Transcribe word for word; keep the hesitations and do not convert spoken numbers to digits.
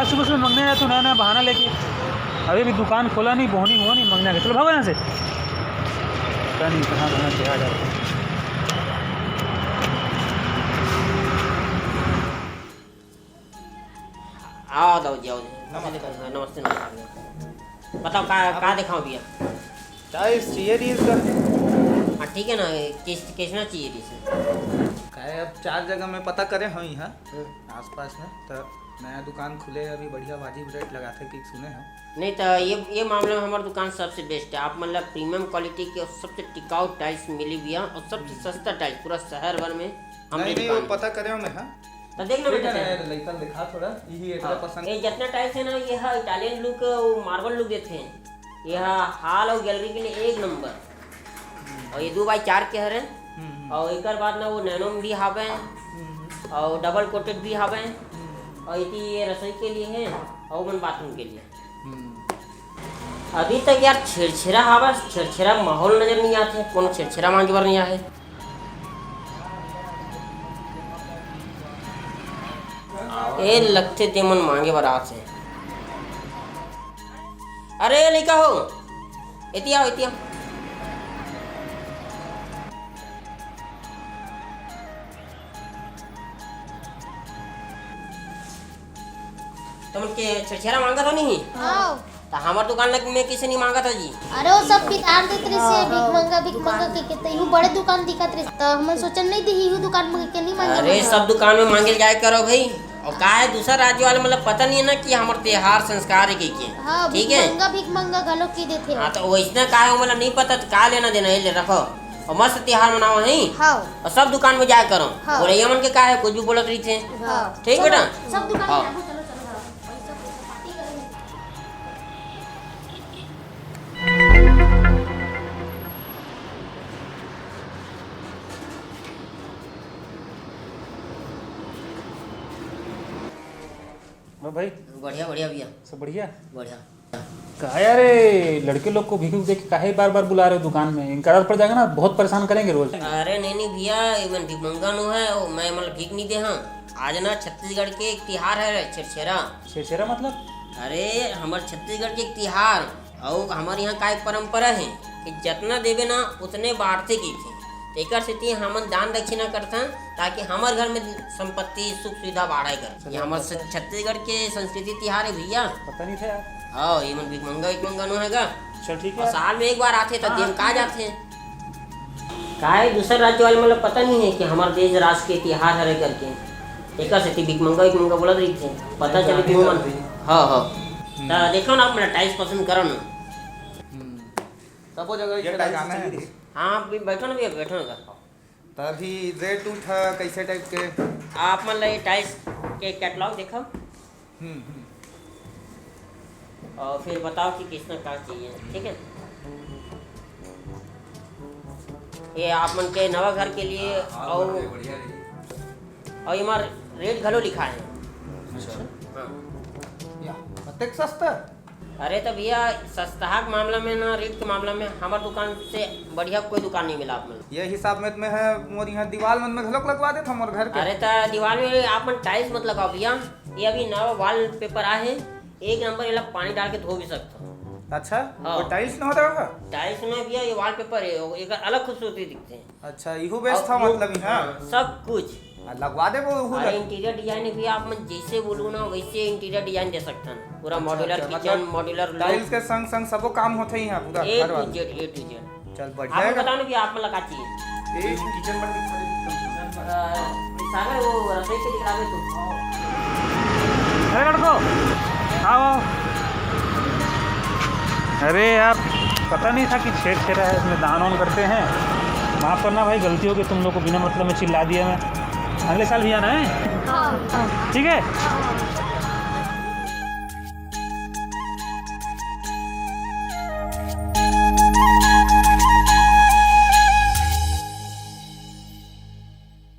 सुबह सुबह मंगने जाते हो, नया नया बहाना लेके। अभी भी दुकान खोला नहीं, बोहनी हुआ नहीं, मंगने आ गए। चलो भागो यहाँ से। पता नहीं कहाँ कहाँ से आ जाते हैं। आओ, आओ, जाओ, जाओ। नमस्कार। हाँ, नमस्ते, नमस्ते। बताओ, का, का दिखाऊं भैया? टाइल्स चाहिए थी इसका। हाँ, ठीक है ना, किस, कितना चाहिए थी इसमें? काहे, अब चार जगह में पता करे हो यहाँ हम्म। आसपास में, तो नया दुकान खुले है अभी, बढ़िया वाजिब रेट लगाथे कि सुने हो। नहीं, तो ये, ये मामले में हमारी दुकान सबसे बेस्ट है। आप मतलब प्रीमियम क्वालिटी के और सबसे टिकाऊ टाइल्स मिली भैया, और सबसे सस्ता टाइल्स पूरा शहर भर में हम नहीं, ही नहीं, वो दुकान है। पता करे हो मैं, हाँ। तो देख ना ठीक बेटा, है ना यार, लइका दिखा थोड़ा, यही एकरा हाँ, पसंद। ये जितना टाइल्स है ना, ये हा इटालियन लुक, वो मार्बल लुक देते हैं। ये हा हॉल और गैलरी के लिए एक नंबर। और ये दो बाई चार के हरे। हम्म, हम्म। और एकर बाद ना वो नैनो में भी हावे, हम्म, हम्म। और डबल कोटेड भी हावे। हम्म। और इति ये रसोई के लिए है और ओमन बाथरूम के लिए। हम्म। अभी तक यार छेरछेरा हावे, छेरछेरा माहौल नजर नहीं आते, कोनो छेरछेरा मांगे बर नहीं आए। ए लगथे तेमन मांगे बर आथे। अरे लइका हो, एती आओ, एती आओ। तुमन के छेरछेरा मांगत हो नहीं? हाँ। त हमर दुकान लग में किसे नहीं मांगत हो जी? अरे वो सब पितार देत रहिस हे, हाँ, भीख हाँ, मंगा, भीख दुकान मंगा के, के त इहू बड़े दुकान दिखत रहिस, त हमन सोचन नहीं दी, इहू दुकान में के नहीं मांगे अरे मंगा। सब दुकान में मांगे जाए करो भाई। और का है, दूसरा राज्य वाले मतलब पता नहीं है ना कि हमर त्योहार संस्कार है कि के। हाँ, ठीक भीख है? मंगा, भीख मंगा घलो की देथे। हाँ, तो वैसना का है, मतलब नहीं पता, तो का लेना देना है, ले रखो। और मस्त त्योहार मनाओ, हैं? हाँ। और सब दुकान में जाया करो। हाँ। और ये मन के का है, कुछ भी बोलत रहिथे। हाँ। ठीक चलो, बेटा? सब दुकान में हाँ। जाबो, चलो, चलो, चलो। पैसा, पैसा, पार्टी करेंगे। और भाई? बढ़िया, बढ़िया भैया। सब बढ़िया? बढ़िया। का यार, ये लड़के लोग को भीख देख के काहे बार-बार बुला रहे हो दुकान में? इनका आदत पड़ जाएगा ना, बहुत परेशान करेंगे रोज। अरे नहीं, नहीं भैया, ये मन भिखमंगा नो है, वो मैं मतलब भीख नहीं दे हाँ। आज ना छत्तीसगढ़ के एक तिहार है, छेरछेरा। छेरछेरा मतलब? अरे, हमर छत्तीसगढ़ के एक तिहार, अउ हमर यहाँ का एक परंपरा है कि जतना देबे ना, उतने बाढ़थे कहिथे। तेकर सेती हमन दान दक्षिणा करथन, ताकि हमर घर में संपत्ति, सुख सुविधा बाढ़े कर। ये हमर स-, छत्तीसगढ़ के संस्कृति तिहार है भैया। पता नहीं था यार। हाँ, ये मन भिखमंगा, भिखमंगा नो है गा। चल ठीक है। और साल में एक बार आथे, त हाँ, देम का ठीक है। जाथे। काहे दूसर राज्य वाले मन ल पता नहीं है कि हमर देश राष्ट्र के तिहार हरे करके। एकर सेती भिखमंगा, भिखमंगा बोलत रहिथे। पता चले कि ओमन। हाँ, हाँ। हम्म। त देखो ना, आप मन टाइल्स पसंद करो ना। हम्म। सबो जगह ये इसे टाइल्स लगाना है। चाहिए। हाँ, अभी बैठो ना भैया, बैठो ना। त अभी रेट उट ह कैसे टाइप के? आप मन ल ये टाइल्स के कैटलॉग देखो। हम्म, हम्म। और फिर बताओ कि किसने का चाहिए, ठीक है? ये आप मन के नवा घर के लिए। हाँ, हाँ, और बढ़िया, बढ़िया रही। और ये हमार रेट घलो लिखा है। अच्छा। हाँ। या, अतेक सस्ता? अरे तो भैया, सस्ता के मामला में ना, रेट के मामला में हमार दुकान से बढ़िया कोई दुकान नहीं मिला आप मन। ये हिसाब में, में है, मोर यहाँ दीवाल मन में घलोक लगवा देत हो मोर घर के। अरे तो दीवाल में आप मन टाइल्स मत लगाओ भैया, ये अभी नवा वॉलपेपर आए है, एक नंबर, एला पानी डाल के धो भी सकत हो। अच्छा, हाँ। वो टाइल्स ना होता है? टाइल्स में भैया ये वॉलपेपर है, एकर अलग खूबसूरती दिखते हैं। अच्छा, इहू बेचत हो मतलब इहाँ? हाँ, सब कुछ। आ, लगवा देबो उहू अरे, ला। इंटीरियर डिजाइन भी आप मन जैसे बोलू ना, वैसे इंटीरियर डिजाइन दे सकथन। पूरा अच्छा, मॉड्यूलर अच्छा, किचन, मतलब मॉड्यूलर लुक। टाइल्स के संग संग सबो काम होथे इहाँ पूरा ए घर टू वाला। Z, A to Z. चल, बढ़िया आप है। बताओ ना कि आप मन ला का चाहिए? ए किचन बन दिखा दे। अ, सागर, वो रसोई के दिखलावे तू। अरे लड़को, आओ, आओ। अरे यार, पता नहीं था कि छेरछेरा है, इसमें दान वान करते हैं। माफ़ करना भाई, गलती हो गई, तुम लोग को बिना मतलब में चिल्ला दिया मैं। अगले साल भी आना है। हाँ। ठीक है।